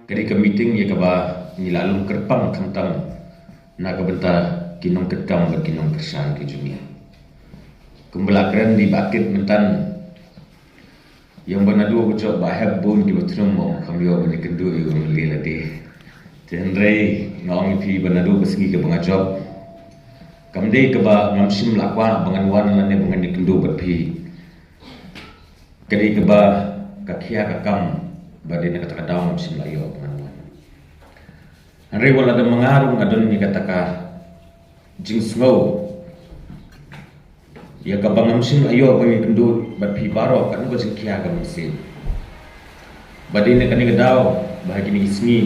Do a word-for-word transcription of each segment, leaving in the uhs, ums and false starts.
Ka dei ka meeting ïa kaba ngi la lum kyrpang khamtam na ka bynta ki nongkitkam bad ki nongkyrshan ki jong ngi. Kumba la kren da i Bah Kit mynta, ïa ba naduh ka jop Bah Hep bun kiba thnum ba ong kam ïoh ban ïakynduh ïa u M L A lade. Te hynrei nga ong ïa phi ba naduh ka sngi kaba nga jop, kam dei kaba ngam shym la kwah ba ngan wan lane ba ngan ïakynduh bad phi. Ka dei kaba ka khia ka kam, ba dei na kata ka daw ngam shym la ïoh ba ngan wan. Hynrei wat la da ma nga ruh nga don ïa kata ka jingsngew ïa kaba ngam shym la ïoh ban ïakynduh bad phi baroh, katno ka jingkhia ka mynsiem. Ba dei na kane ka daw, ba ha kine ki sngi,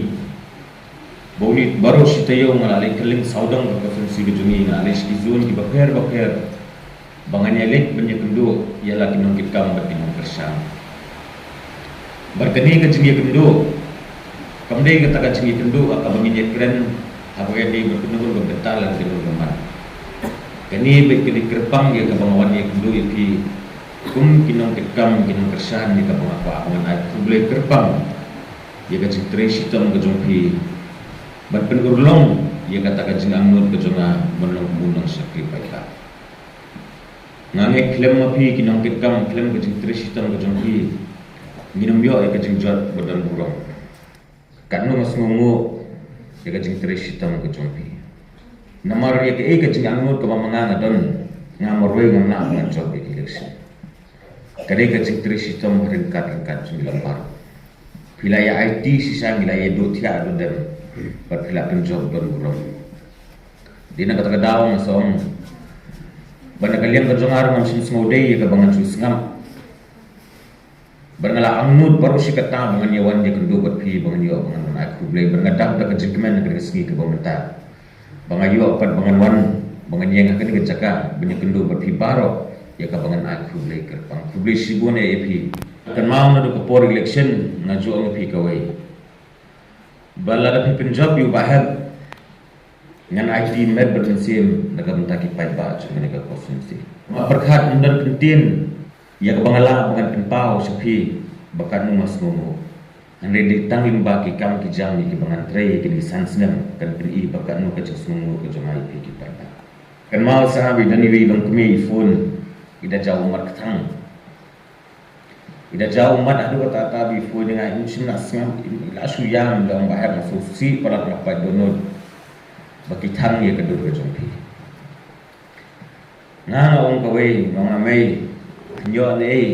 ba une baroh shi taïew nga la leit kylleng sawdong ka constituency ka jong ngi, nga la leit sha ki zone kiba pher ba pher, ba ngan ïaleit ban ïakynduh ïa la ki nongkitkam bad ki nongkyrshan. Bad kane ka jingïakynduh kam dei kata ka jingïakynduh ha kaba ngin ïakren ha kaba ïadei bad kano kano ka bynta lane kano kano ka mat. Kane beit ka dei kyrpang ïa kaba nga wan ïakynduh ïa phi kum ki nongkitkam ki nongkyrshan, ïa kaba nga kwah ba ngan ai khublei kyrpang ïa ka jingtrei shitom ka jong phi ban pynurlong ïa kata ka jingangnud ka jong nga ban long kum u nongshakri paidbah. Nga ngeit khlem ma phi ki nongkitkam, khlem ka jingtrei shitom ka jong phi, ngin ym ïoh ïa ka jingjot ba don burom. Katno nga sngewnguh ïa ka jingtrei shitom ka jong phi. Namar ïa kaei ka jingangnud kaba ma nga nga don, nga marwei ngam lah ban jop ïa ka election. Ka dei ka jingtrei shitom ryngkat ryngkat jong ngi lem baroh. Phi la ïa aiti shisha, ngi la ïa duh thiah duh dem, bad phi la pynjop don burom. Dei na kata ka daw nga sa ong ba na ka liang ka jong nga ruh ngam shym sngewdei ïa kaba ngan shu sngap. Bad nga la angnud baroh shi katta ba ngan ïa wan ïakynduh bad phi, ba ngan ïoh ba ngan wan ai khublei, bad nga dap da ka jingkmen ha kane ka sngi kaba mynta ba nga ïoh pat ba ngan wan, ba ngan ïeng ha kane ka jaka ban ïakynduh bad phi baroh, ïa kaba ngan ai khublei kyrpang. Khublei shibun ïa phi. Kynmaw naduh ka por election nga ju ong ïa phi kawei ba lada phi pynjop ïa u Bah Hep, ngan aiti met bad mynsiem na ka bynta ki paidbah jong kane ka constituency. Nga pyrkhat ym don kyntien ïa kaba nga lah ba ngan pynpaw sha phi ba katno nga sngewnguh. Hynrei dei tang lyngba ki kam ki jam ïa kiba ngan trei ïa kine ki san snem kan pyni ba katno ka jingsngewnguh ka jong nga ïa phi ki paidbah. Kynmaw sa ba i don iwei i longkmie i phone, i da jaw ummat kthang. I da jaw ummat haduh katta katta ba i phone ïa nga, im shym la sngap, im la shu ïam, i la ong Bah Hep, nga sngewsih palat, nga pait dohnud ba ki thang ïa ka dur ka jong phi. Nga nga ong kawei, nga ong, a mei, phin ïoh ne ei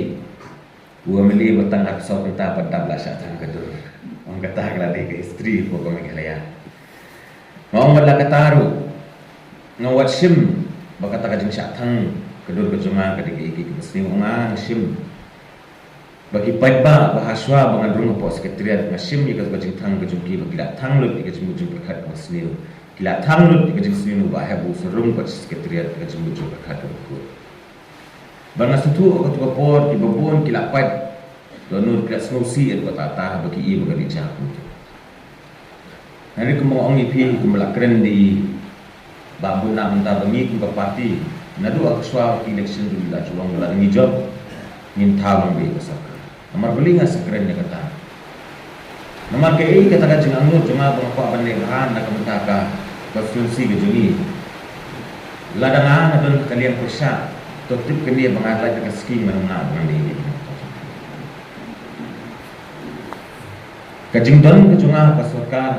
u M L A ba tang arphew saw kynta pat dap la shah thang ka dur. Ong kata ka la dei ka history hapoh ka Meghalaya. Nga ong wat la kata ruh nga wat shim ba kata ka jingshah thang ka dur ka jong nga ka dei kaei kaei kaba sniew, nga nga shim ba ki paidbah ba hashwa ba ngan rung hapoh secretariat nga shim ïa ka jingthang ka jong ki ba ki la thang lut ïa ka jing, jingpyrkhat kaba sniew. Ki la thang lut ïa ka jingsniew na u Bah Hep ba u sa rung bad secretariat ïa ka jing, jingpyrkhat kaba khuid. Ba nga sngewthuh ha kato ka por kiba bun ki la pait dohnud, ki la sngewsih ïa kato katta ba ki ïohi ba ka dei jia kumto. Hynrei kumba nga ong ïa phi, kumba la kren da i Bah Bun mynta, ba ngi kum ka party naduh ha ka shuwa ka election ruh ngi la ju ong ba lada ngi jop ngin thaw lang beit ka sorkar. Namar balei nga sa kren ïa kata? Namar kaei kata ka jingangnud jong nga ba nga kwah ban leh bha na ka bynta ka constituency ka jong ngi. Lada nga nga don ha ka liang pyrshah, to tip kane ba nga lait da ka skim, nga ong nga ba ngan leh ïa ka. Ka jingdon ka jong nga ha ka sorkar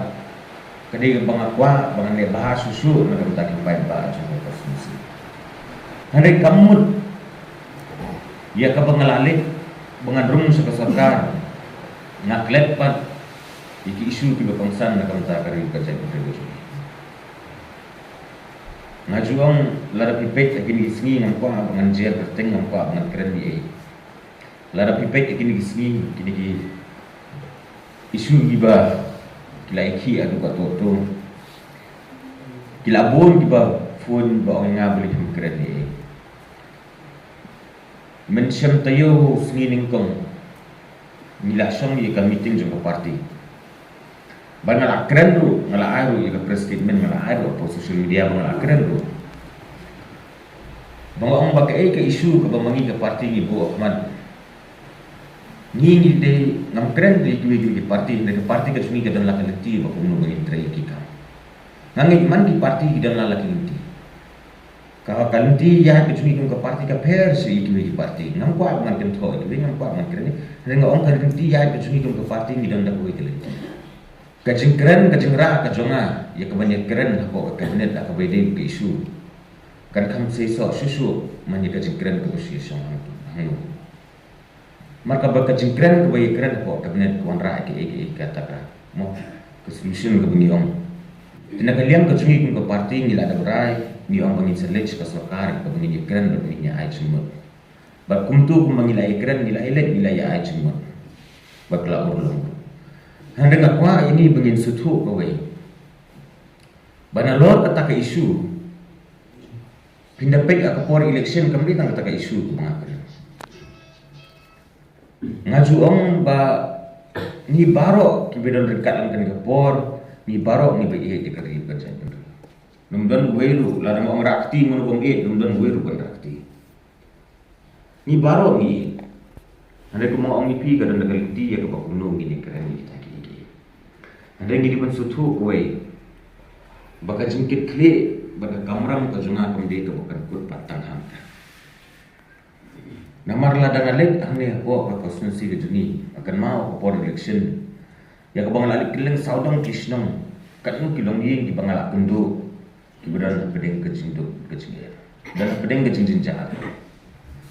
ka dei ba nga kwah ba ngan leh bha shuh shuh na ka bynta ki paidbah jong ka constituency. Hynrei kam mut ïa kaba nga la leit ba ngan rung sha ka sorkar, nga klet pat ïa ki issue kiba kongsan na ka bynta ka ri ka jaitbynriew ka jong ngi. Nga ju ong lada phi peit ha kine ki sngi ngam kwah ba ngan jer kyrteng, ngam kwah ba ngan kren ei ei. Lada phi peit ha kine ki sngi, kine ki issue kiba ki la ïakhih haduh kato kato, ki la bun kiba phone ba ong ïa nga balei phim kren ei ei. Mynshem taïew sngi nyngkong ngi la shong ïa ka meeting jong ka party. Ba nga la kren ruh, nga la ai ruh ïa ka press statement, nga la ai ruh hapoh social media ba nga la kren ruh. Ba nga ong ba kaei ka issue kaba ma ngi ka party ngi buh ha khmat, Ngi ngi dei ngam kren ïa kiwei kiwei ki parti, hynrei ka parti ka jong ngi ka don la ka lynti ba kumno ba ngin trei ïa ki kam. Nga ngeit man ki parti ki don la la ki lynti. Ka ka lynti ïaid ka jong ngi kum ka parti ka pher sha ïa kiwei ki parti. Ngam kwah ban kynthoh ïa kiwei, ngam kwah ban kren. Hynrei nga ong ka lynti ïaid ka jong ngi kum ka parti ngi don da kawei ka lynti. Ka jingkren, ka jingrah ka jong nga ïa ka ban ïakren hapoh ka cabinet ha kaba ïadei bad ka issue kan kham seisoh shuh shuh man ïa ka jingkren kaba shu ïashong hangto hangno. Mar kaba ka jingkren kaba ïakren hapoh ka cabinet ka wanrah ïa kaei kaei kata ka, mo, ka solution kaba ngi ong. Te na ka liang ka jong ngi kum ka parti ngi la dep rai, ngi ong ba ngin sa leit sha ka sorkar kaba ngin ïakren bad ngin ïa ai jingmut. Bad kumta kumba ngi la ïakren, ngi la ïaleit, ngi la ïa ai jingmut. Bad ka la urlong. Hynrei nga kwah ïa ngi ba ngin sngewthuh kawei, ba nalor kata ka issue, phin da peit ha ka por election kam dei tang kata ka issue kaba nga kren. Nga ju ong ba ngi baroh kiba don ryngkat ha kane ka por, ngi baroh ngi ba ïeit ïa ka ri ka jaitbynriew. Ym don uwei ruh, lada nga ong rah kti, ngan ong ïeit, ym don uwei ruh ban rah kti. Ngi baroh ngi ïeit. Hynrei kumba nga ong ïa phi, ka don da ka lynti ïa kaba kumno ngin ïakren ïa kita kiei kiei. Hynrei ngi dei ban sngewthuh kawei, ba ka jingkitkhlieh bad ka kamram ka jong nga kam dei kaba kan kut pat tang hangta. Namar lada nga leit hangne hapoh ka constituency ka jong ngi, nga kynmaw ka por election, ïa kaba nga la leit kylleng sawdong ki shnong, katno ki longïing kiba nga la kynduh, kiba don hapdeng ka jingduk ka jingeh, don hapdeng ka jingjynjar.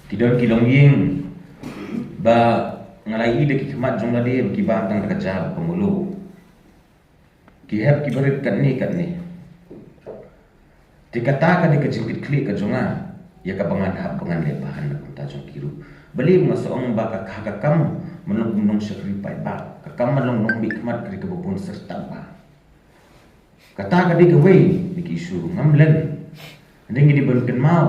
Ki don ki longïing ba nga la ïohi da ki khmat jong lade ba ki bam tang da ka ja bad ka mluh. Ki hep kiba rit katne katne. Te kata ka dei ka jingkitkhlieh ka jong nga ïa kaba ngan hap ba ngan leh bha na ka bynta jong ki ruh. Balei nga sa ong ba ka, ka, ka kam man long kum nongshakri paidbah, ka kam man long nongmihkhmat ka dei kaba bun syrtap bha. Kata ka dei kawei na ki issue ruh ngam len. Hynrei ngi dei ban kynmaw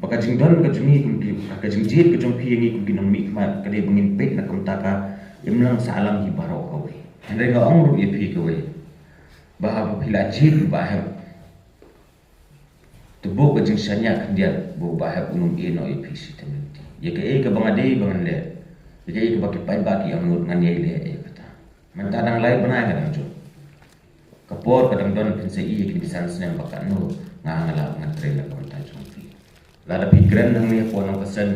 ba ka jingdon ka jong ngi kum ki, ka jingjied ka jong phi ïa ngi kum ki nongmihkhmat ka dei ba ngin peit na ka bynta ka imlang sahlang hi baroh kawei. Hynrei nga ong ruh ïa phi kawei, ba haba phi la jied u Bah Hep, to buh ka jingshaniah khyndiat ba u Bah Hep un ym ïeh noh ïa phi shi tymmen. Ïa kaei kaba nga dei ba ngan leh, ïa kaei kaba ki paidbah ki angnud, ngan ïai leh ïa kata. Mynta dang lai bnai ka dang jop. Ka por ka dang don, phin sa ïohi ïa kine ki san snem ba katno nga, nga lah ngan trei na ka bynta jong phi. Lada phi kren hangne hapoh Nongkasen,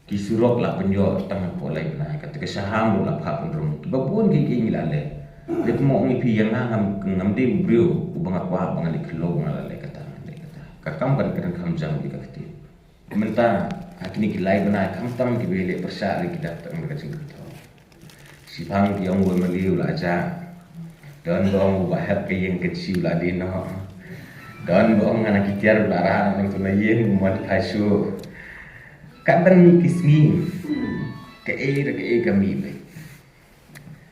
ki surok la pynïoh tang hapoh lai bnai, kata ka shaham ruh la phah pynrung, kiba bun kiei kiei ngi la leh. Lei kumba ong ïa phi, ïa nga ngam, ngam dei u briew uba nga kwah ba ngan leh khyllew, nga la leh kata, ngan leh kata. Ka kam kan kren kham jam ïa ka ktien. Mynta ha kine ki lai bnai, khamtam kiba ïaleh pyrshah ruh ki dap tang da ka jingkynthoh. Shiphang ki ong u M L A u la jah. Don ba ong u Bah Hep ka ïing ka shi u la die noh. Don ba ong nga na ki tiar u la rah noh, nangta na ïing u mon phai shuh. Kat dang mih ki sngi, kaei re kaei ka mih beit.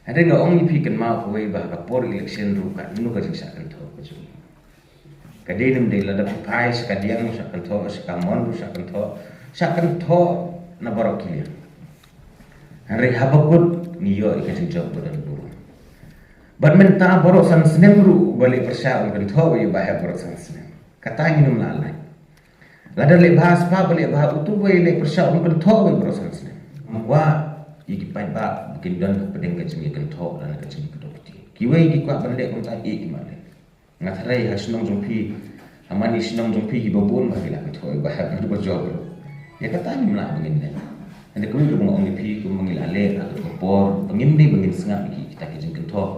Hynrei nga ong ïa phi, kynmaw kawei ba ha ka por election ruh katno ka jingshah kynthoh ka jong ngi. Ka dei ne ym dei, lada phi phai sha kadiang ruh shah kynthoh, sha kamon ruh shah kynthoh, shah kynthoh na baroh ki liang. Hynrei haba kut ngi ïoh ïa ka jingjop ba don burom. Bad mynta baroh san snem ruh uba leh pyrshah un kynthoh ïa u Bah Hep baroh san snem. Kata ngin ym lah lait. Lada leh bha spah ba leh bha, uto uba leh pyrshah un kynthoh baroh san snem. Ngam kwah ïa ki paidbah ba kin don hapdeng ka jingïakynthoh lane ka jingïakynduh ktien. Kiwei ki kwah ban leh kumta, ïa ki ma leh. Nga tharai ha shnong jong phi, ha mane shnong jong phi kiba bun ba ki la kynthoh ïa u Bah Hep naduh ba jop ruh. Ïa kata ngim lah ba ngin leh. Hynrei kumne kaba nga ong ïa phi, kumba ngi la leh ha kato ka por, ba ngim dei ba ngin sngap ïa ki, kita ki jingkynthoh.